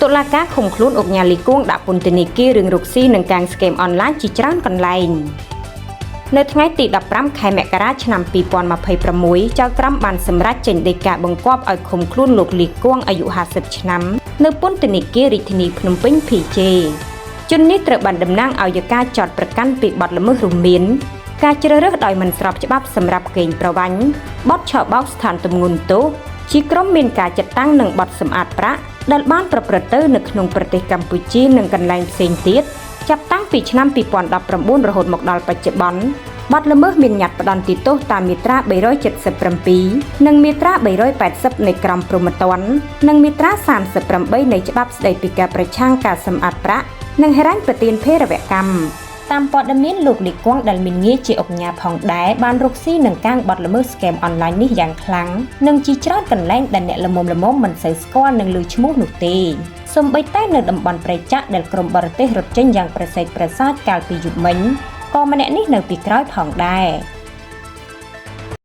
តុលាការឃុំខ្លួនឧកញ៉ាលីគួងដាក់ពន្ធនាគាររឿងរកស៊ីនិងការស្កេមអនឡាញជាច្រើនកន្លែង។ នៅថ្ងៃទី15ខែមករាឆ្នាំ2026ចៅក្រមបានសម្រេចចេញដីកាបង្គាប់ឲ្យឃុំខ្លួនលោកលីគួងអាយុ50ឆ្នាំនៅពន្ធនាគាររាជធានីភ្នំពេញ PJ ជននេះត្រូវបានតំណាងឲ្យការចោទប្រកាន់ពីបទល្មើសរួមមានការជ្រើសរើសដោយមិនស្របច្បាប់សម្រាប់កេងប្រវ័ញ្ចបទឆបោកស្ថានទម្ងន់ទោសជាក្រុមមានការចាត់តាំងនិងបទសម្អាតប្រាក់ដែលបានប្រព្រឹត្តទៅនៅក្នុងប្រទេសកម្ពុជានិងកន្លែងផ្សេងទៀតចាប់តាំងពីឆ្នាំ2019រហូតមកដល់បច្ចុប្បន្នបទល្មើសមានញត្តិផ្ដន្ទាទោសតាមមាត្រា377និងមាត្រា380នៃក្រមព្រហ្មទណ្ឌនិងមាត្រា38នៃច្បាប់ស្តីពីការប្រឆាំងការសម្អាតប្រាក់និងហិរញ្ញប្បទានភេរវកម្មតាមព័ត៌មានលោកលីគួងដែលមានងារជាឧកញ៉ាផងដែរបានរកស៊ីនឹងកាងបទល្មើសស្កេមអនឡាញនេះយ៉ាងខ្លាំងនិងជាច្រើនកន្លែងដែលអ្នកល្មមៗមិនសូវស្គាល់និងឮឈ្មោះនោះទេសូម្បីតែនៅតំបន់ព្រៃចាក់ដែលក្រុមបរទេសរត់ចេញយ៉ាងប្រសេកប្រសាទកាលពីយប់មិញក៏ម្នាក់នេះនៅពីក្រោយផងដែរ។